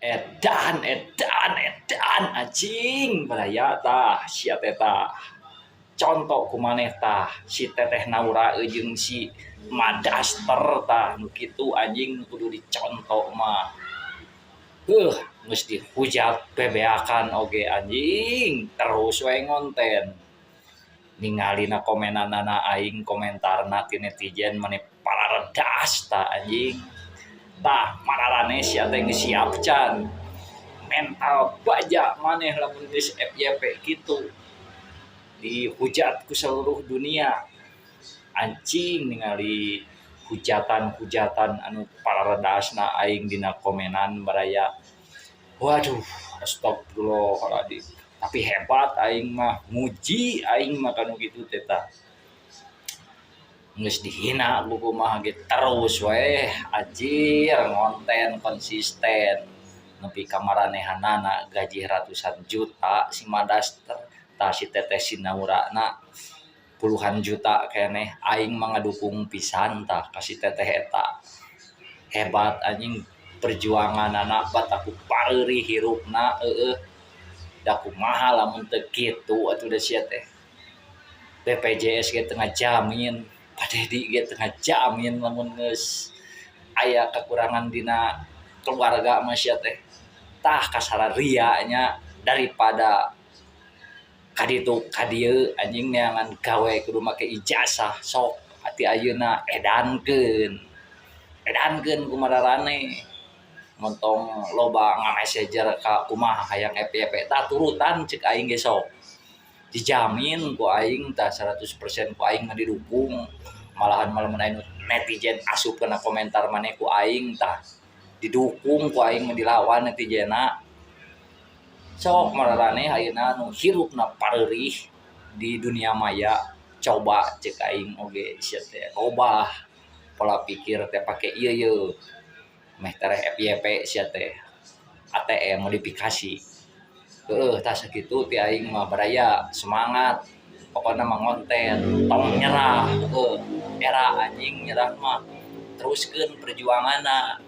Edan, edan, edan, anjing, baraya tah sia teh tah. Contoh ku maneh tah, si Teteh Naura jeung si Madaster tah, nu kitu anjing nu kudu dicontoh mah. Heuh, geus dihujat bebeakan oge anjing, terus we ngonten. Ningalina komenanana aing, komentarna ti netizen mani pararedas tah anjing. Tah mararaneh sia teh geus siap can? Mental baja maneh lamun geus FYP kitu. Dihujat ku seluruh dunia. Anjing, ningali hujatan-hujatan anu pararedasna aing dina komenan baraya. Waduh, astagfirullahaladzim. Tapi hebat aing mah, muji aing mah kanu kitu teh tah. Geus dihina ku kumaha ge terus we anjir ngonten konsisten. Nepi ka maranehanana gaji ratusan juta si Madaster, tah si Teteh si Naurana puluhan juta keneh. Aing mah ngadukung pisan tah ka si teteh eta. Hebat anjing perjuanganana, bataku pareurih hirupna eueuh. Da kumaha lamun teu kitu atuh da sia teh. BPJS ge teu ngajamin, Pak Dedi ge teu ngajamin lamun geus aya kekurangan dina keluarga mah sia teh. Tah kasararia nya, daripada kaditu kadieu anjing neangan gawe kudu make ijazah, sok ti ayeuna edankeun. Edankeun ku mararaneh. Montong loba ngamessenger ka kumaha hayang FYP, tah turutan ceuk aing ge sok. Dijamin ku aing tah 100% ku aing mah didukung. Malahan mah lamun aya netizen asup kana komentar maneh ku aing tah didukung ku aing mah, dilawan netizenna. Sok mararaneh ayeuna nu hirupna pareurih di dunia maya, coba cek aing oge sia teh robah pola pikir teh, pake ieu yeuh meh tereh FYP sia teh ATM modifikasi. Heueuh, tah sakitu ti aing mah baraya. Semangat pokona mah, ngonten tong nyerah. Heueuh, era anjing nyerah mah, teruskeun perjuanganna.